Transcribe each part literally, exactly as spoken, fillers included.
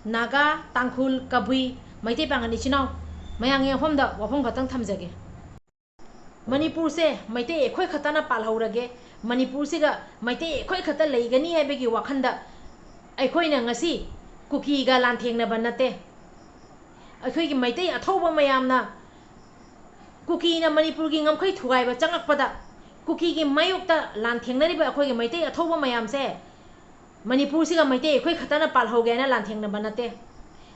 ꯅꯥꯒꯥ, ꯇꯥꯡꯈꯨꯜ, ꯀꯕꯨꯏ, ꯃꯩꯇꯩ ꯄꯥꯉꯜ ꯏꯆꯤꯟ ꯏꯅꯥꯎ ꯃꯌꯥꯝꯒꯤ ꯃꯐꯝꯗ ꯋꯥꯐꯝ ꯈꯛꯇꯪ ꯊꯝꯖꯒꯦ꯫ ꯃꯅꯤꯄꯨꯔꯁꯦ ꯃꯩꯇꯩ ꯑꯩꯈꯣꯏ ꯈꯛꯇꯅ ꯄꯥꯜꯍꯧꯔꯒꯦ, ꯃꯅꯤꯄꯨꯔꯁꯤꯒ ꯃꯩꯇꯩ ꯑꯩꯈꯣꯏ ꯈꯛꯇ ꯂꯩꯒꯅꯤ ꯍꯥꯏꯕꯒꯤ ꯋꯥꯈꯜꯗ ꯑꯩꯈꯣꯏꯅ ꯉꯁꯤ ꯀꯨꯀꯤꯒ ꯂꯥꯟꯊꯦꯡꯅꯕ ꯅꯠꯇꯦ꯫ ꯑꯩꯈꯣꯏꯒꯤ ꯃꯩꯇꯩ ꯑꯊꯧꯕ ꯃꯌꯥꯝꯅ ꯀꯨꯀꯤꯅ ꯃꯅꯤꯄꯨꯔꯒꯤ ꯉꯝꯈꯩ ꯊꯨꯒꯥꯏꯕ ꯆꯪꯉꯛꯄꯗ ꯀꯨꯀꯤꯒꯤ ꯃꯥꯌꯣꯛꯇ ꯂꯥꯟꯊꯦꯡꯅꯔꯤꯕ ꯑꯩꯈꯣꯏꯒꯤ ꯃꯩꯇꯩ ꯑꯊꯧꯕ ꯃꯌꯥꯝꯁꯦ ꯃꯅꯤꯄꯨꯔꯁꯤꯒ ꯃꯩꯇꯩ ꯑꯩꯈꯣꯏ ꯈꯛꯇꯅ ꯄꯥꯜꯍꯧꯒꯦ ꯍꯥꯏꯅ ꯂꯥꯟꯊꯦꯡꯅꯕ ꯅꯠꯇꯦ꯫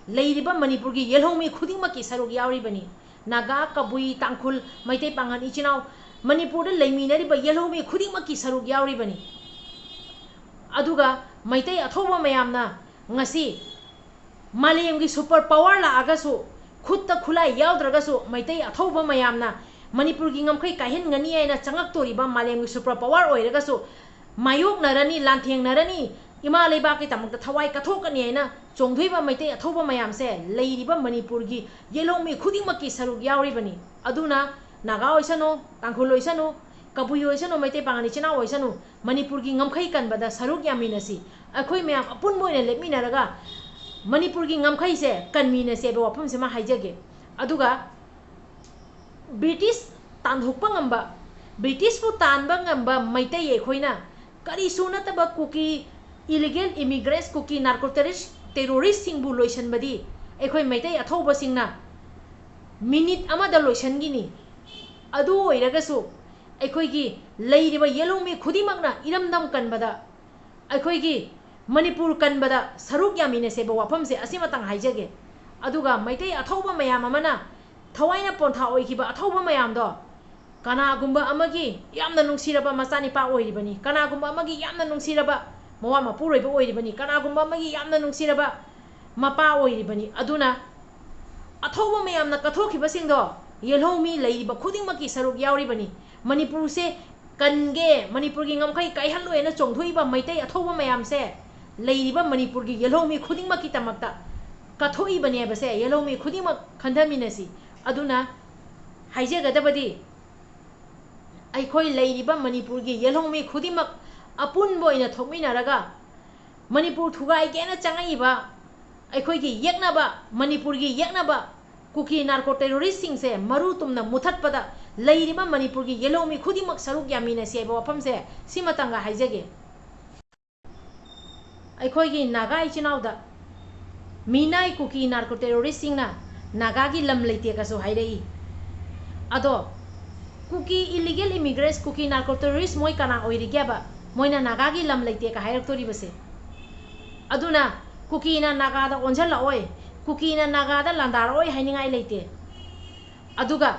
ꯂꯩꯔꯤꯕ ꯃꯅꯤꯄꯨꯔꯒꯤ ꯌꯦꯜꯍꯧꯃꯤ ꯈꯨꯗꯤꯡꯃꯛꯀꯤ ꯁꯔꯨꯛ ꯌꯥꯎꯔꯤꯕꯅꯤ꯫ ꯅꯥꯒꯥ, ꯀꯕꯨꯏ, ꯇꯥꯡꯈꯨꯜ, ꯃꯩꯇꯩ ꯄꯥꯉꯜ ꯏꯆꯤꯟ ꯏꯅꯥꯎ, ꯃꯅꯤꯄꯨꯔꯗ ꯂꯩꯃꯤꯟꯅꯔꯤꯕ ꯌꯦꯜꯍꯧꯃꯤ ꯈꯨꯗꯤꯡꯃꯛꯀꯤ ꯁꯔꯨꯛ ꯌꯥꯎꯔꯤꯕꯅꯤ꯫ ꯑꯗꯨꯒ ꯃꯩꯇꯩ ꯑꯊꯧꯕ ꯃꯌꯥꯝꯅ ꯉꯁꯤ ꯃꯥꯂꯦꯝꯒꯤ super power ꯂꯥꯛꯑꯒꯁꯨ, ꯈꯨꯠꯇ ꯈꯨꯠꯂꯥꯏ ꯌꯥꯎꯗ꯭ꯔꯒꯁꯨ, ꯃꯩꯇꯩ ꯑꯊꯧꯕ ꯃꯌꯥꯝꯅ ꯃꯅꯤꯄꯨꯔꯒꯤ ꯉꯝꯈꯩ ꯀꯥꯏꯍꯟꯒꯅꯤ ꯍꯥꯏꯅ ꯆꯪꯉꯛꯇꯣꯔꯤꯕ ꯃꯥꯂꯦꯝꯒꯤ super power ꯑꯣꯏꯔꯒꯁꯨ ꯃꯥꯌꯣꯛꯅꯔꯅꯤ, ꯂꯥꯟꯊꯦꯡꯅꯔꯅꯤ, ꯏꯃꯥ ꯂꯩꯕꯥꯛꯀꯤꯗꯃꯛꯇ ꯊꯋꯥꯏ ꯀꯠꯊꯣꯛꯀꯅꯤ ꯍꯥꯏꯅ ꯆꯣꯡꯗꯣꯏꯕ ꯃꯩꯇꯩ ꯑꯊꯧꯕ ꯃꯌꯥꯝꯁꯦ ꯂꯩꯔꯤꯕ ꯃꯅꯤꯄꯨꯔꯒꯤ ꯌꯦꯜꯍꯧꯃꯤ ꯈꯨꯗꯤꯡꯃꯛꯀꯤ ꯁꯔꯨꯛ ꯌꯥꯎꯔꯤꯕꯅꯤ꯫ ꯑꯗꯨꯅ ꯅꯥꯒꯥ ꯑꯣꯏꯁꯅꯨ, ꯇꯥꯡꯈꯨꯜ ꯑꯣꯏꯁꯅꯨ, ꯀꯕꯨꯏ ꯑꯣꯏꯁꯅꯨ, ꯃꯩꯇꯩ ꯄꯥꯉꯜ ꯏꯆꯤꯟ ꯏꯅꯥꯎ ꯑꯣꯏꯁꯅꯨ, ꯃꯅꯤꯄꯨꯔꯒꯤ ꯉꯝꯈꯩ ꯀꯟꯕꯗ ꯁꯔꯨꯛ ꯌꯥꯃꯤꯟꯅꯁꯤ꯫ ꯑꯩꯈꯣꯏ ꯃꯌꯥꯝ ꯑꯄꯨꯟꯕ ꯑꯣꯏꯅ ꯂꯦꯞꯃꯤꯟꯅꯔꯒ ꯃꯅꯤꯄꯨꯔꯒꯤ ꯉꯝꯈꯩꯁꯦ ꯀꯟꯃꯤꯟꯅꯁꯦ ꯍꯥꯏꯕ ꯋꯥꯐꯝꯁꯤꯃ ꯍꯥꯏꯖꯒꯦ꯫ ꯑꯗꯨꯒ ꯕ꯭ꯔꯤꯇꯤꯁ ꯇꯥꯟꯊꯣꯛꯄ ꯉꯝꯕ, ꯕ꯭ꯔꯤꯇꯤꯁꯄꯨ ꯇꯥꯟꯕ ꯉꯝꯕ ꯃꯩꯇꯩ ꯑꯩꯈꯣꯏꯅ ꯀꯔꯤꯁꯨ ꯅꯠꯇꯕ ꯀꯨꯀꯤ illegal immigrants, ꯀꯨꯀꯤ narco terrorist, terroristꯁꯤꯡꯕꯨ ꯂꯣꯏꯁꯤꯟꯕꯗꯤ ꯑꯩꯈꯣꯏ ꯃꯩꯇꯩ ꯑꯊꯧꯕꯁꯤꯡꯅ ꯃꯤꯅꯤꯠ ꯑꯃꯗ ꯂꯣꯏꯁꯤꯟꯈꯤꯅꯤ꯫ ꯑꯗꯨ ꯑꯣꯏꯔꯒꯁꯨ ꯑꯩꯈꯣꯏꯒꯤ ꯂꯩꯔꯤꯕ ꯌꯦꯜꯍꯧꯃꯤ ꯈꯨꯗꯤꯡꯃꯛꯅ ꯏꯔꯝꯗꯝ ꯀꯟꯕꯗ, ꯑꯩꯈꯣꯏꯒꯤ ꯃꯅꯤꯄꯨꯔ ꯀꯟꯕꯗ ꯁꯔꯨꯛ ꯌꯥꯃꯤꯟꯅꯁꯦꯕ ꯋꯥꯐꯝꯁꯦ ꯑꯁꯤꯃꯇꯪ ꯍꯥꯏꯖꯒꯦ꯫ ꯑꯗꯨꯒ ꯃꯩꯇꯩ ꯑꯊꯧꯕ ꯃꯌꯥꯝ ꯑꯃꯅ ꯊꯋꯥꯏꯅ ꯄꯣꯟꯊꯥ ꯑꯣꯏꯈꯤꯕ ꯑꯊꯧꯕ ꯃꯌꯥꯝꯗꯣ ꯀꯅꯥꯒꯨꯝꯕ ꯑꯃꯒꯤ ꯌꯥꯝꯅ ꯅꯨꯡꯁꯤꯔꯕ ꯃꯆꯥꯅꯤꯄꯥ ꯑꯣꯏꯔꯤꯕꯅꯤ, ꯀꯅꯥꯒꯨꯝꯕ ꯑꯃꯒꯤ ꯌꯥꯝꯅ ꯅꯨꯡꯁꯤꯔꯕ ꯃꯋꯥ ꯃꯄꯨꯔꯣꯏꯕ ꯑꯣꯏꯔꯤꯕꯅꯤ, ꯀꯅꯥꯒꯨꯝꯕ ꯑꯃꯒꯤ ꯌꯥꯝꯅ ꯅꯨꯡꯁꯤꯔꯕ ꯃꯄꯥ ꯑꯣꯏꯔꯤꯕꯅꯤ꯫ ꯑꯗꯨꯅ ꯑꯊꯧꯕ ꯃꯌꯥꯝꯅ ꯀꯠꯊꯣꯛꯈꯤꯕꯁꯤꯡꯗꯣ ꯌꯦꯜꯍꯧꯃꯤ ꯂꯩꯔꯤꯕ ꯈꯨꯗꯤꯡꯃꯛꯀꯤ ꯁꯔꯨꯛ ꯌꯥꯎꯔꯤꯕꯅꯤ꯫ ꯃꯅꯤꯄꯨꯔꯁꯦ ꯀꯟꯒꯦ, ꯃꯅꯤꯄꯨꯔꯒꯤ ꯉꯝꯈꯩ ꯀꯥꯏꯍꯜꯂꯣꯏꯅ ꯆꯣꯡꯊꯣꯛꯏꯕ ꯃꯩꯇꯩ ꯑꯊꯧꯕ ꯃꯌꯥꯝꯁꯦ ꯂꯩꯔꯤꯕ ꯃꯅꯤꯄꯨꯔꯒꯤ ꯌꯦꯜꯍꯧꯃꯤ ꯈꯨꯗꯤꯡꯃꯛꯀꯤꯗꯃꯛꯇ ꯀꯠꯊꯣꯛꯏꯕꯅꯦꯕꯁꯦ ꯌꯦꯜꯍꯧꯃꯤ ꯈꯨꯗꯤꯡꯃꯛ ꯈꯟꯊꯃꯤꯟꯅꯁꯤ꯫ ꯑꯗꯨꯅ ꯍꯥꯏꯖꯒꯗꯕꯗꯤ ꯑꯩꯈꯣꯏ ꯂꯩꯔꯤꯕ ꯃꯅꯤꯄꯨꯔꯒꯤ ꯌꯦꯜꯍꯧꯃꯤ ꯈꯨꯗꯤꯡꯃꯛ ꯑꯄꯨꯟꯕ ꯑꯣꯏꯅ ꯊꯣꯛꯃꯤꯟꯅꯔꯒ ꯃꯅꯤꯄꯨꯔ ꯊꯨꯒꯥꯏꯒꯦꯅ ꯆꯪꯉꯛꯏꯕ ꯑꯩꯈꯣꯏꯒꯤ ꯌꯦꯛꯅꯕ, ꯃꯅꯤꯄꯨꯔꯒꯤ ꯌꯦꯛꯅꯕ ꯀꯨꯀꯤ narco terroristꯁꯤꯡꯁꯦ ꯃꯔꯨ ꯇꯨꯝꯅ ꯃꯨꯊꯠꯄꯗ ꯂꯩꯔꯤꯕ ꯃꯅꯤꯄꯨꯔꯒꯤ ꯌꯦꯜꯍꯧꯃꯤ ꯈꯨꯗꯤꯡꯃꯛ ꯁꯔꯨꯛ ꯌꯥꯃꯤꯟꯅꯁꯤ ꯍꯥꯏꯕ ꯋꯥꯐꯝꯁꯦ ꯁꯤꯃꯇꯪꯒ ꯍꯥꯏꯖꯒꯦ꯫ ꯑꯩꯈꯣꯏꯒꯤ ꯅꯥꯒꯥ ꯏꯆꯤꯟ ꯏꯅꯥꯎꯗ ꯃꯤꯅꯥꯏ ꯀꯨꯀꯤ narco terroristꯁꯤꯡꯅ ꯅꯥꯒꯥꯒꯤ ꯂꯝ ꯂꯩꯇꯦꯀꯁꯨ ꯍꯥꯏꯔꯛꯏ꯫ ꯑꯗꯣ ꯀꯨꯀꯤ illegal immigrants, ꯀꯨꯀꯤ narco terrorist ꯃꯣꯏ ꯀꯅꯥ ꯑꯣꯏꯔꯤꯒꯦꯕ? ꯃꯣꯏꯅ ꯅꯥꯒꯥꯒꯤ ꯂꯝ ꯂꯩꯇꯦꯀ ꯍꯥꯏꯔꯛꯇꯣꯔꯤꯕꯁꯦ꯫ ꯑꯗꯨꯅ ꯀꯨꯀꯤꯅ ꯅꯥꯒꯥꯗ ꯑꯣꯟꯁꯤꯜꯂꯛꯑꯣꯏ, ꯀꯨꯀꯤꯅ ꯅꯥꯒꯥꯗ ꯂꯥꯟꯗꯥꯔꯛꯑꯣꯏ ꯍꯥꯏꯅꯤꯡꯉꯥꯏ ꯂꯩꯇꯦ꯫ ꯑꯗꯨꯒ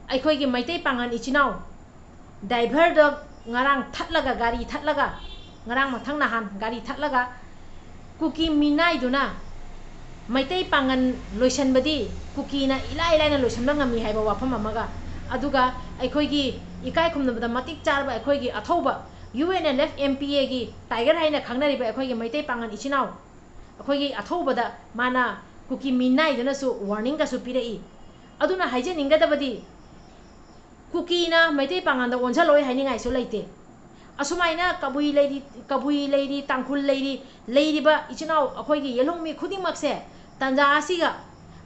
ꯑꯩꯈꯣꯏꯒꯤ ꯃꯩꯇꯩ ꯄꯥꯉꯜ ꯏꯆꯤꯟ ꯏꯅꯥꯎ driverꯗ ꯉꯔꯥꯡ ꯊꯠꯂꯒ, ꯒꯥꯔꯤ ꯊꯠꯂꯒ, ꯉꯔꯥꯡ ꯃꯊꯪ ꯅꯍꯥꯟ ꯒꯥꯔꯤ ꯊꯠꯂꯒ ꯀꯨꯀꯤ ꯃꯤꯅꯥꯏꯗꯨꯅ ꯃꯩꯇꯩ ꯄꯥꯉꯜ ꯂꯣꯏꯁꯟꯕꯗꯤ ꯀꯨꯀꯤꯅ ꯏꯂꯥꯏ ꯂꯥꯏꯅ ꯂꯣꯏꯁꯟꯕ ꯉꯝꯃꯤ ꯍꯥꯏꯕ ꯋꯥꯐꯝ ꯑꯃꯒ, ꯑꯗꯨꯒ ꯑꯩꯈꯣꯏꯒꯤ ꯏꯀꯥꯏ ꯈꯨꯝꯅꯕꯗ ꯃꯇꯤꯛ ꯆꯥꯔꯕ ꯑꯩꯈꯣꯏꯒꯤ ꯑꯊꯧꯕ UNLF MPAꯒꯤ tiger ꯍꯥꯏꯅ ꯈꯪꯅꯔꯤꯕ ꯑꯩꯈꯣꯏꯒꯤ ꯃꯩꯇꯩ ꯄꯥꯉꯜ ꯏꯆꯤꯟ ꯏꯅꯥꯎ ꯑꯩꯈꯣꯏꯒꯤ ꯑꯊꯧꯕꯗ ꯃꯥꯅ ꯀꯨꯀꯤ ꯃꯤꯅꯥꯏꯗꯨꯅꯁꯨ warningꯒꯁꯨ ꯄꯤꯔꯛꯏ꯫ ꯑꯗꯨꯅ ꯍꯥꯏꯖꯅꯤꯡꯒꯗꯕꯗꯤ ꯀꯨꯀꯤꯅ ꯃꯩꯇꯩ ꯄꯥꯉꯜꯗ ꯑꯣꯟꯁꯤꯜꯂꯣꯏ ꯍꯥꯏꯅꯤꯡꯉꯥꯏꯁꯨ ꯂꯩꯇꯦ꯫ ꯑꯁꯨꯃꯥꯏꯅ ꯀꯕꯨꯏ ꯂꯩꯔꯤ, ꯀꯕꯨꯏ ꯂꯩꯔꯤ, ꯇꯥꯡꯈꯨꯜ ꯂꯩꯔꯤ, ꯂꯩꯔꯤꯕ ꯏꯆꯤꯟ ꯏꯅꯥꯎ ꯑꯩꯈꯣꯏꯒꯤ ꯌꯦꯜꯍꯧꯃꯤ ꯈꯨꯗꯤꯡꯃꯛꯁꯦ ꯇꯥꯟꯖꯥ ꯑꯁꯤꯒ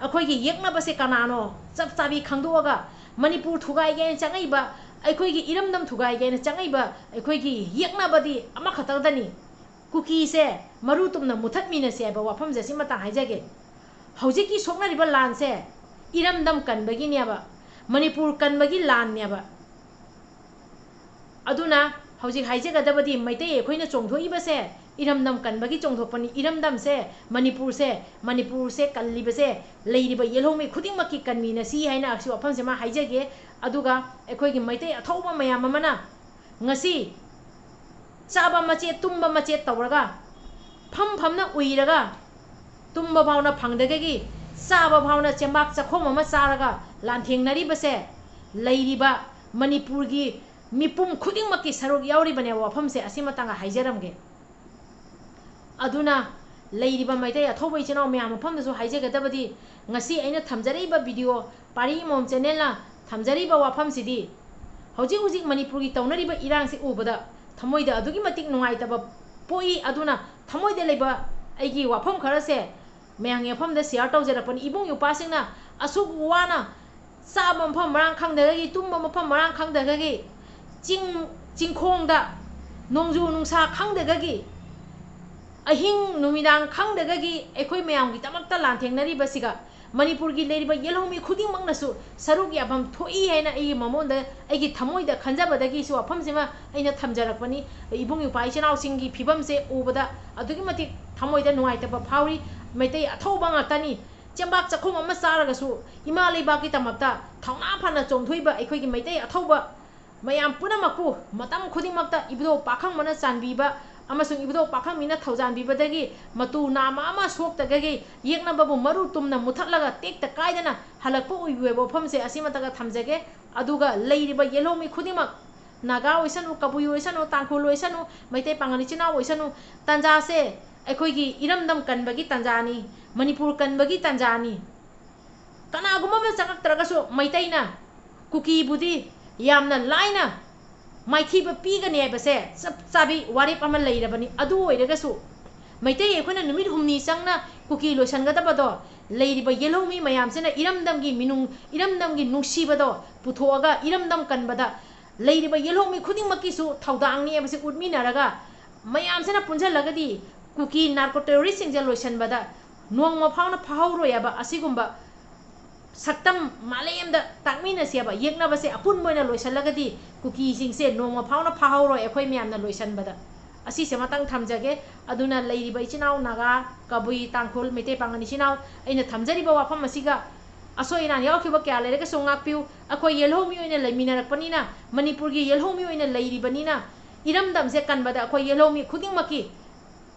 ꯑꯩꯈꯣꯏꯒꯤ ꯌꯦꯛꯅꯕꯁꯦ ꯀꯅꯥꯅꯣ ꯆꯞ ꯆꯥꯕꯤ ꯈꯪꯗꯣꯛꯑꯒ ꯃꯅꯤꯄꯨꯔ ꯊꯨꯒꯥꯏꯒꯦꯅ ꯆꯪꯉꯛꯏꯕ, ꯑꯩꯈꯣꯏꯒꯤ ꯏꯔꯝꯗꯝ ꯊꯨꯒꯥꯏꯒꯦꯅ ꯆꯪꯉꯛꯏꯕ ꯑꯩꯈꯣꯏꯒꯤ ꯌꯦꯛꯅꯕꯗꯤ ꯑꯃꯈꯛꯇꯗꯅꯤ꯫ ꯀꯨꯀꯤꯁꯦ ꯃꯔꯨ ꯇꯨꯝꯅ ꯃꯨꯊꯠꯃꯤꯟꯅꯁꯦ ꯍꯥꯏꯕ ꯋꯥꯐꯝꯁꯦ ꯁꯤꯃꯇꯪ ꯍꯥꯏꯖꯒꯦ꯫ ꯍꯧꯖꯤꯛꯀꯤ ꯁꯣꯛꯅꯔꯤꯕ ꯂꯥꯟꯁꯦ ꯏꯔꯝꯗꯝ ꯀꯟꯕꯒꯤꯅꯦꯕ, ꯃꯅꯤꯄꯨꯔ ꯀꯟꯕꯒꯤ ꯂꯥꯟꯅꯦꯕ꯫ ꯑꯗꯨꯅ ꯍꯧꯖꯤꯛ ꯍꯥꯏꯖꯒꯗꯕꯗꯤ ꯃꯩꯇꯩ ꯑꯩꯈꯣꯏꯅ ꯆꯣꯡꯊꯣꯛꯏꯕꯁꯦ ꯏꯔꯝꯗꯝ ꯀꯟꯕꯒꯤ ꯆꯣꯡꯊꯣꯛꯄꯅꯤ꯫ ꯏꯔꯝꯗꯝꯁꯦ, ꯃꯅꯤꯄꯨꯔꯁꯦ, ꯃꯅꯤꯄꯨꯔꯁꯦ ꯀꯜꯂꯤꯕꯁꯦ ꯂꯩꯔꯤꯕ ꯌꯦꯜꯍꯧꯃꯤ ꯈꯨꯗꯤꯡꯃꯛꯀꯤ ꯀꯟꯃꯤꯟꯅꯁꯤ ꯍꯥꯏꯅ ꯑꯁꯤ ꯋꯥꯐꯝꯁꯤꯃ ꯍꯥꯏꯖꯒꯦ꯫ ꯑꯗꯨꯒ ꯑꯩꯈꯣꯏꯒꯤ ꯃꯩꯇꯩ ꯑꯊꯧꯕ ꯃꯌꯥꯝ ꯑꯃꯅ ꯉꯁꯤ ꯆꯥꯕ ꯃꯆꯦꯠ, ꯇꯨꯝꯕ ꯃꯆꯦꯠ ꯇꯧꯔꯒ, ꯐꯝ ꯐꯝꯅ ꯎꯏꯔꯒ, ꯇꯨꯝꯕ ꯐꯥꯎꯅ ꯐꯪꯗꯒꯤ ꯆꯥꯕ ꯐꯥꯎꯅ ꯆꯦꯡꯕꯥꯛ ꯆꯈꯣꯝ ꯑꯃ ꯆꯥꯔꯒ ꯂꯥꯟꯊꯦꯡꯅꯔꯤꯕꯁꯦ ꯂꯩꯔꯤꯕ ꯃꯅꯤꯄꯨꯔꯒꯤ ꯃꯤꯄꯨꯝ ꯈꯨꯗꯤꯡꯃꯛꯀꯤ ꯁꯔꯨꯛ ꯌꯥꯎꯔꯤꯕꯅꯦꯕ ꯋꯥꯐꯝꯁꯦ꯫ ꯑꯁꯤꯃꯇꯪꯒ ꯍꯥꯏꯖꯔꯝꯒꯦ꯫ ꯑꯗꯨꯅ ꯂꯩꯔꯤꯕ ꯃꯩꯇꯩ ꯑꯊꯧꯕ ꯏꯆꯤꯟ ꯏꯅꯥꯎ ꯃꯌꯥꯝ ꯃꯐꯝꯗꯁꯨ ꯍꯥꯏꯖꯒꯗꯕꯗꯤ, ꯉꯁꯤ ꯑꯩꯅ ꯊꯝꯖꯔꯛꯏꯕ video, ꯄꯥꯔꯤ ꯏꯃꯣꯝ channelꯅ ꯊꯝꯖꯔꯤꯕ ꯋꯥꯐꯝꯁꯤꯗꯤ, ꯍꯧꯖꯤꯛ ꯍꯧꯖꯤꯛ ꯃꯅꯤꯄꯨꯔꯒꯤ ꯇꯧꯅꯔꯤꯕ ꯏꯔꯥꯡꯁꯤ ꯎꯕꯗ ꯊꯃꯣꯏꯗ ꯑꯗꯨꯛꯀꯤ ꯃꯇꯤꯛ ꯅꯨꯡꯉꯥꯏꯇꯕ ꯄꯣꯛꯏ꯫ ꯑꯗꯨꯅ ꯊꯃꯣꯏꯗ ꯂꯩꯕ ꯑꯩꯒꯤ ꯋꯥꯐꯝ ꯈꯔꯁꯦ ꯃꯌꯥꯝꯒꯤ ꯃꯐꯝꯗ share ꯇꯧꯖꯔꯛꯄꯅꯤ꯫ ꯏꯕꯨꯡ ꯏꯄ꯭ꯋꯥꯁꯤꯡꯅ ꯑꯁꯨꯛ ꯋꯥꯅ ꯆꯥꯕ ꯃꯐꯝ ꯃꯔꯥꯡ ꯈꯪꯗꯒꯒꯤ, ꯇꯨꯝꯕ ꯃꯐꯝ ꯃꯔꯥꯡ ꯈꯪꯗꯒꯒꯤ, ꯆꯤꯡ, ꯆꯤꯡꯈꯣꯡꯗ ꯅꯣꯡꯖꯨ ꯅꯨꯡꯁꯥ ꯈꯪꯗꯒꯒꯤ, ꯑꯍꯤꯡ ꯅꯨꯃꯤꯗꯥꯡ ꯈꯪꯗꯒꯒꯤ ꯑꯩꯈꯣꯏ ꯃꯌꯥꯝꯒꯤꯗꯃꯛꯇ ꯂꯥꯟꯊꯦꯡꯅꯔꯤꯕꯁꯤꯒ ꯃꯅꯤꯄꯨꯔꯒꯤ ꯂꯩꯔꯤꯕ ꯌꯦꯜꯍꯧꯃꯤ ꯈꯨꯗꯤꯡꯃꯛꯅꯁꯨ ꯁꯔꯨꯛ ꯌꯥꯐꯝ ꯊꯣꯛꯏ ꯍꯥꯏꯅ ꯑꯩꯒꯤ ꯃꯃꯣꯟꯗ, ꯑꯩꯒꯤ ꯊꯃꯣꯏꯗ ꯈꯟꯖꯕꯗꯒꯤꯁꯨ ꯋꯥꯐꯝꯁꯤꯃ ꯑꯩꯅ ꯊꯝꯖꯔꯛꯄꯅꯤ꯫ ꯏꯕꯨꯡ ꯏꯄ꯭ꯋꯥ ꯏꯆꯤꯟ ꯏꯅꯥꯎꯁꯤꯡꯒꯤ ꯐꯤꯕꯝꯁꯦ ꯎꯕꯗ ꯑꯗꯨꯛꯀꯤ ꯃꯇꯤꯛ ꯊꯃꯣꯏꯗ ꯅꯨꯡꯉꯥꯏꯇꯕ ꯐꯥꯎꯔꯤ꯫ ꯃꯩꯇꯩ ꯑꯊꯧꯕ ꯉꯥꯛꯇꯅꯤ꯫ ꯆꯦꯡꯕꯥꯛ ꯆꯈꯣꯝ ꯑꯃ ꯆꯥꯔꯒꯁꯨ ꯏꯃꯥ ꯂꯩꯕꯥꯛꯀꯤꯗꯃꯛꯇ ꯊꯧꯅꯥ ꯐꯅ ꯆꯣꯡꯊꯣꯏꯕ ꯑꯩꯈꯣꯏꯒꯤ ꯃꯩꯇꯩ ꯑꯊꯧꯕ ꯃꯌꯥꯝ ꯄꯨꯝꯅꯃꯛꯄꯨ ꯃꯇꯝ ꯈꯨꯗꯤꯡꯃꯛꯇ ꯏꯕꯨꯙꯧ ꯄꯥꯈꯪꯕꯅ ꯆꯥꯟꯕꯤꯕ ꯑꯃꯁꯨꯡ ꯏꯕꯨꯙꯧ ꯄꯥꯈꯪꯕꯤꯅ ꯊꯧꯖꯥꯟꯕꯤꯕꯗꯒꯤ ꯃꯇꯨ ꯅꯥꯝꯃ ꯑꯃ ꯁꯣꯛꯇꯒꯒꯤ ꯌꯦꯛꯅꯕꯕꯨ ꯃꯔꯨ ꯇꯨꯝꯅ ꯃꯨꯊꯠꯂꯒ ꯇꯦꯛꯇ ꯀꯥꯏꯗꯅ ꯍꯜꯂꯛꯄ ꯑꯣꯏꯕꯤꯕ ꯋꯥꯐꯝꯁꯦ ꯑꯁꯤꯃꯇꯒ ꯊꯝꯖꯒꯦ꯫ ꯑꯗꯨꯒ ꯂꯩꯔꯤꯕ ꯌꯦꯜꯍꯧꯃꯤ ꯈꯨꯗꯤꯡꯃꯛ, ꯅꯥꯒꯥ ꯑꯣꯏꯁꯅꯨ, ꯀꯕꯨꯏ ꯑꯣꯏꯁꯅꯨ, ꯇꯥꯡꯈꯨꯜ ꯑꯣꯏꯁꯅꯨ, ꯃꯩꯇꯩ ꯄꯥꯉꯜ ꯏꯆꯤꯟ ꯏꯅꯥꯎ ꯑꯣꯏꯁꯅꯨ, ꯇꯥꯟꯖꯥꯁꯦ ꯑꯩꯈꯣꯏꯒꯤ ꯏꯔꯝꯗꯝ ꯀꯟꯕꯒꯤ ꯇꯥꯟꯖꯥꯅꯤ, ꯃꯅꯤꯄꯨꯔ ꯀꯟꯕꯒꯤ ꯇꯥꯟꯖꯥꯅꯤ꯫ ꯀꯅꯥꯒꯨꯝꯕ ꯑꯃ ꯆꯪꯉꯛꯇ꯭ꯔꯒꯁꯨ ꯃꯩꯇꯩꯅ ꯀꯨꯀꯤꯕꯨꯗꯤ ꯌꯥꯝꯅ ꯂꯥꯏꯅ ꯃꯥꯏꯊꯤꯕ ꯄꯤꯒꯅꯤ ꯍꯥꯏꯕꯁꯦ ꯆꯞ ꯆꯥꯕꯤ ꯋꯥꯔꯦꯞ ꯑꯃ ꯂꯩꯔꯕꯅꯤ꯫ ꯑꯗꯨ ꯑꯣꯏꯔꯒꯁꯨ ꯃꯩꯇꯩ ꯑꯩꯈꯣꯏꯅ ꯅꯨꯃꯤꯠ ꯍꯨꯝꯅꯤ ꯆꯪꯅ ꯀꯨꯀꯤ ꯂꯣꯏꯁꯤꯟꯒꯗꯕꯗꯣ, ꯂꯩꯔꯤꯕ ꯌꯦꯜꯍꯧꯃꯤ ꯃꯌꯥꯝꯁꯤꯅ ꯏꯔꯝꯗꯝꯒꯤ ꯃꯤꯅꯨꯡ, ꯏꯔꯝꯗꯝꯒꯤ ꯅꯨꯡꯁꯤꯕꯗꯣ ꯄꯨꯊꯣꯛꯑꯒ ꯏꯔꯝꯗꯝ ꯀꯟꯕꯗ ꯂꯩꯔꯤꯕ ꯌꯦꯜꯍꯧꯃꯤ ꯈꯨꯗꯤꯡꯃꯛꯀꯤꯁꯨ ꯊꯧꯗꯥꯡꯅꯤ ꯍꯥꯏꯕꯁꯤ ꯎꯠꯃꯤꯟꯅꯔꯒ ꯃꯌꯥꯝꯁꯤꯅ ꯄꯨꯟꯁꯤꯜꯂꯒꯗꯤ ꯀꯨꯀꯤ narco terroristꯁꯤꯡꯁꯦ ꯂꯣꯏꯁꯤꯟꯕꯗ ꯅꯣꯡꯃ ꯐꯥꯎꯅ ꯐꯥꯍꯧꯔꯣꯏ ꯍꯥꯏꯕ ꯑꯁꯤꯒꯨꯝꯕ ꯁꯛꯇꯝ ꯃꯥꯂꯦꯝꯗ ꯇꯥꯛꯃꯤꯟꯅꯁꯦꯕ꯫ ꯌꯦꯛꯅꯕꯁꯦ ꯑꯄꯨꯟꯕ ꯑꯣꯏꯅ ꯂꯣꯏꯁꯤꯜꯂꯒꯗꯤ ꯀꯨꯀꯤꯁꯤꯡꯁꯦ ꯅꯣꯡꯃ ꯐꯥꯎꯅ ꯐꯥꯍꯧꯔꯣꯏ ꯑꯩꯈꯣꯏ ꯃꯌꯥꯝꯅ ꯂꯣꯏꯁꯤꯟꯕꯗ꯫ ꯑꯁꯤꯁꯦ ꯑꯃꯇꯪ ꯊꯝꯖꯒꯦ꯫ ꯑꯗꯨꯅ ꯂꯩꯔꯤꯕ ꯏꯆꯤꯟ ꯏꯅꯥꯎ ꯅꯥꯒꯥ, ꯀꯕꯨꯏ, ꯇꯥꯡꯈꯨꯜ, ꯃꯩꯇꯩ ꯄꯥꯉꯜ ꯏꯆꯤꯟ ꯏꯅꯥꯎ, ꯑꯩꯅ ꯊꯝꯖꯔꯤꯕ ꯋꯥꯐꯝ ꯑꯁꯤꯒ ꯑꯁꯣꯏ ꯑꯔꯥꯟ ꯌꯥꯎꯈꯤꯕ ꯀꯌꯥ ꯂꯩꯔꯒꯁꯨ ꯉꯥꯛꯄꯤꯌꯨ꯫ ꯑꯩꯈꯣꯏ ꯌꯦꯜꯍꯧꯃꯤ ꯑꯣꯏꯅ ꯂꯩꯃꯤꯟꯅꯔꯛꯄꯅꯤꯅ, ꯃꯅꯤꯄꯨꯔꯒꯤ ꯌꯦꯜꯍꯧꯃꯤ ꯑꯣꯏꯅ ꯂꯩꯔꯤꯕꯅꯤꯅ, ꯏꯔꯝꯗꯝꯁꯦ ꯀꯟꯕꯗ ꯑꯩꯈꯣꯏ ꯌꯦꯜꯍꯧꯃꯤ ꯈꯨꯗꯤꯡꯃꯛꯀꯤ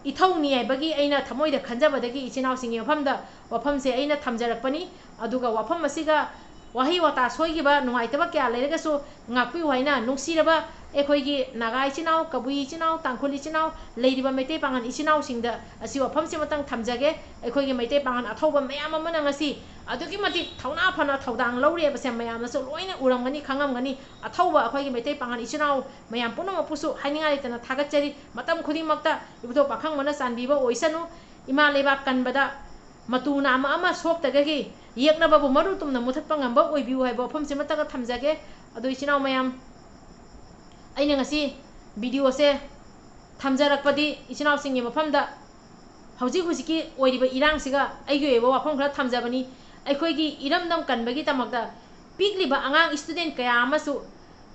ꯏꯊꯧꯅꯤ ꯍꯥꯏꯕꯒꯤ ꯑꯩꯅ ꯊꯃꯣꯏꯗ ꯈꯟꯖꯕꯗꯒꯤ ꯏꯆꯤꯟ ꯏꯅꯥꯎꯁꯤꯡꯒꯤ ꯃꯐꯝꯗ ꯋꯥꯐꯝꯁꯦ ꯑꯩꯅ ꯊꯝꯖꯔꯛꯄꯅꯤ꯫ ꯑꯗꯨꯒ ꯋꯥꯐꯝ ꯑꯁꯤꯒ ꯋꯥꯍꯩ ꯋꯥꯇꯥ ꯁꯣꯏꯈꯤꯕ, ꯅꯨꯡꯉꯥꯏꯇꯕ ꯀꯌꯥ ꯂꯩꯔꯒꯁꯨ ꯉꯥꯛꯄꯤꯌꯨ ꯍꯥꯏꯅ ꯅꯨꯡꯁꯤꯔꯕ ꯑꯩꯈꯣꯏꯒꯤ ꯅꯥꯒꯥ ꯏꯆꯤꯟ ꯏꯅꯥꯎ, ꯀꯕꯨꯏ ꯏꯆꯤꯟ ꯏꯅꯥꯎ, ꯇꯥꯡꯈꯨꯜ ꯏꯆꯤꯟ ꯏꯅꯥꯎ, ꯂꯩꯔꯤꯕ ꯃꯩꯇꯩ ꯄꯥꯉꯜ ꯏꯆꯤꯟ ꯏꯅꯥꯎꯁꯤꯡꯗ ꯑꯁꯤ ꯋꯥꯐꯝꯁꯤꯃꯇꯪ ꯊꯝꯖꯒꯦ꯫ ꯑꯩꯈꯣꯏꯒꯤ ꯃꯩꯇꯩ ꯄꯥꯉꯜ ꯑꯊꯧꯕ ꯃꯌꯥꯝ ꯑꯃꯅ ꯉꯁꯤ ꯑꯗꯨꯛꯀꯤ ꯃꯇꯤꯛ ꯊꯧꯅꯥ ꯐꯅ ꯊꯧꯗꯥꯡ ꯂꯧꯔꯤ ꯍꯥꯏꯕꯁꯦ ꯃꯌꯥꯝꯅꯁꯨ ꯂꯣꯏꯅ ꯎꯔꯝꯒꯅꯤ, ꯈꯪꯉꯝꯒꯅꯤ꯫ ꯑꯊꯧꯕ ꯑꯩꯈꯣꯏꯒꯤ ꯃꯩꯇꯩ ꯄꯥꯉꯜ ꯏꯆꯤꯟ ꯏꯅꯥꯎ ꯃꯌꯥꯝ ꯄꯨꯝꯅꯃꯛꯄꯨꯁꯨ ꯍꯥꯏꯅꯤꯡꯉꯥꯏ ꯂꯩꯇꯅ ꯊꯥꯒꯠꯆꯔꯤ꯫ ꯃꯇꯝ ꯈꯨꯗꯤꯡꯃꯛꯇ ꯏꯕꯨꯙꯧ ꯄꯥꯈꯪꯕꯅ ꯆꯥꯟꯕꯤꯕ ꯑꯣꯏꯁꯅꯨ꯫ ꯏꯃꯥ ꯂꯩꯕꯥꯛ ꯀꯟꯕꯗ ꯃꯇꯨ ꯅꯥꯝꯃ ꯑꯃ ꯁꯣꯛꯇꯒꯒꯤ ꯌꯦꯛꯅꯕꯕꯨ ꯃꯔꯨ ꯇꯨꯝꯅ ꯃꯨꯊꯠꯄ ꯉꯝꯕ ꯑꯣꯏꯕꯤꯌꯨ ꯍꯥꯏꯕ ꯋꯥꯐꯝꯁꯤꯃꯇꯒ ꯊꯝꯖꯒꯦ꯫ ꯑꯗꯣ ꯏꯆꯤꯟ ꯏꯅꯥꯎ ꯃꯌꯥꯝ, ꯑꯩꯅ ꯉꯁꯤ ꯚꯤꯗꯤꯑꯣꯁꯦ ꯊꯝꯖꯔꯛꯄꯗꯤ ꯏꯆꯤꯟ ꯏꯅꯥꯎꯁꯤꯡꯒꯤ ꯃꯐꯝꯗ ꯍꯧꯖꯤꯛ ꯍꯧꯖꯤꯛꯀꯤ ꯑꯣꯏꯔꯤꯕ ꯏꯔꯥꯡꯁꯤꯒ ꯑꯩꯒꯤ ꯑꯣꯏꯕ ꯋꯥꯐꯝ ꯈꯔ ꯊꯝꯖꯕꯅꯤ꯫ ꯑꯩꯈꯣꯏꯒꯤ ꯏꯔꯝꯗꯝ ꯀꯟꯕꯒꯤꯗꯃꯛꯇ ꯄꯤꯛꯂꯤꯕ ꯑꯉꯥꯡ student ꯀꯌꯥ ꯑꯃꯁꯨ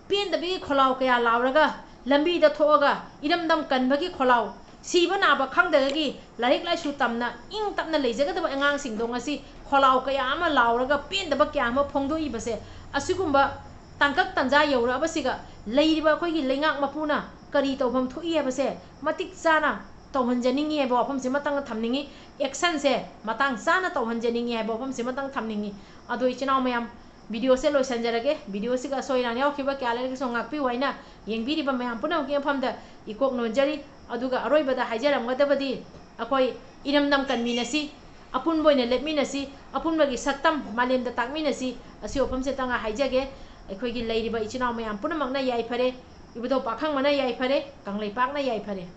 ꯄꯦꯟꯗꯕꯒꯤ ꯈꯣꯜꯂꯥꯎ ꯀꯌꯥ ꯂꯥꯎꯔꯒ ꯂꯝꯕꯤꯗ ꯊꯣꯛꯑꯒ ꯏꯔꯝꯗꯝ ꯀꯟꯕꯒꯤ ꯈꯣꯜꯂꯥꯎ, ꯁꯤꯕ ꯅꯥꯕ ꯈꯪꯗꯕꯒꯤ ꯂꯥꯏꯔꯤꯛ ꯂꯥꯏꯁꯨ ꯇꯝꯅ ꯏꯪ ꯇꯞꯅ ꯂꯩꯖꯒꯗꯕ ꯑꯉꯥꯡꯁꯤꯡꯗꯣ ꯉꯁꯤ ꯈꯣꯜꯂꯥꯎ ꯀꯌꯥ ꯑꯃ ꯂꯥꯎꯔꯒ ꯄꯦꯟꯗꯕ ꯀꯌꯥ ꯑꯃ ꯐꯣꯡꯗꯣꯛꯏꯕꯁꯦ, ꯑꯁꯤꯒꯨꯝꯕ ꯇꯥꯡꯀꯛ ꯇꯥꯟꯖꯥ ꯌꯧꯔꯛꯑꯕꯁꯤꯒ ꯂꯩꯔꯤꯕ ꯑꯩꯈꯣꯏꯒꯤ ꯂꯩꯉꯥꯛ ꯃꯄꯨꯅ ꯀꯔꯤ ꯇꯧꯐꯝ ꯊꯣꯛꯏ ꯍꯥꯏꯕꯁꯦ ꯃꯇꯤꯛ ꯆꯥꯅ ꯇꯧꯍꯟꯖꯅꯤꯡꯉꯤ ꯍꯥꯏꯕ ꯋꯥꯐꯝꯁꯤꯃꯇꯪ ꯊꯝꯅꯤꯡꯉꯤ꯫ Actionꯁꯦ ꯃꯇꯥꯡ ꯆꯥꯅ ꯇꯧꯍꯟꯖꯅꯤꯡꯉꯤ ꯍꯥꯏꯕ ꯋꯥꯐꯝꯁꯤꯃꯇꯪ ꯊꯝꯅꯤꯡꯉꯤ꯫ ꯑꯗꯣ ꯏꯆꯤꯟ ꯏꯅꯥꯎ ꯃꯌꯥꯝ, ꯚꯤꯗꯤꯑꯣꯁꯦ ꯂꯣꯏꯁꯤꯟꯖꯔꯒꯦ꯫ ꯚꯤꯗꯤꯑꯣꯁꯤꯒ ꯑꯁꯣꯏ ꯑꯔꯥꯟ ꯌꯥꯎꯈꯤꯕ ꯀꯌꯥ ꯂꯩꯔꯒꯁꯨ ꯉꯥꯛꯄꯤꯌꯨ ꯍꯥꯏꯅ ꯌꯦꯡꯕꯤꯔꯤꯕ ꯃꯌꯥꯝ ꯄꯨꯝꯅꯃꯛꯀꯤ ꯃꯐꯝꯗ ꯏꯀꯣꯛ ꯅꯣꯟꯖꯔꯤ꯫ ꯑꯗꯨꯒ ꯑꯔꯣꯏꯕꯗ ꯍꯥꯏꯖꯔꯝꯒꯗꯕꯗꯤ, ꯑꯩꯈꯣꯏ ꯏꯔꯝꯗꯝ ꯀꯟꯃꯤꯟꯅꯁꯤ, ꯑꯄꯨꯟꯕ ꯑꯣꯏꯅ ꯂꯦꯞꯃꯤꯟꯅꯁꯤ, ꯑꯄꯨꯟꯕꯒꯤ ꯁꯛꯇꯝ ꯃꯥꯂꯦꯝꯗ ꯇꯥꯛꯃꯤꯟꯅꯁꯤ꯫ ꯑꯁꯤ ꯋꯥꯐꯝꯁꯤꯇꯪ ꯍꯥꯏꯖꯒꯦ꯫ ꯑꯩꯈꯣꯏꯒꯤ ꯂꯩꯔꯤꯕ ꯏꯆꯤꯟ ꯏꯅꯥꯎ ꯃꯌꯥꯝ ꯄꯨꯝꯅꯃꯛꯅ ꯌꯥꯏꯐꯔꯦ, ꯏꯕꯨꯙꯧ ꯄꯥꯈꯪꯕꯅ ꯌꯥꯏꯐꯔꯦ, ꯀꯪꯂꯩꯄꯥꯛꯅ ꯌꯥꯏꯐꯔꯦ꯫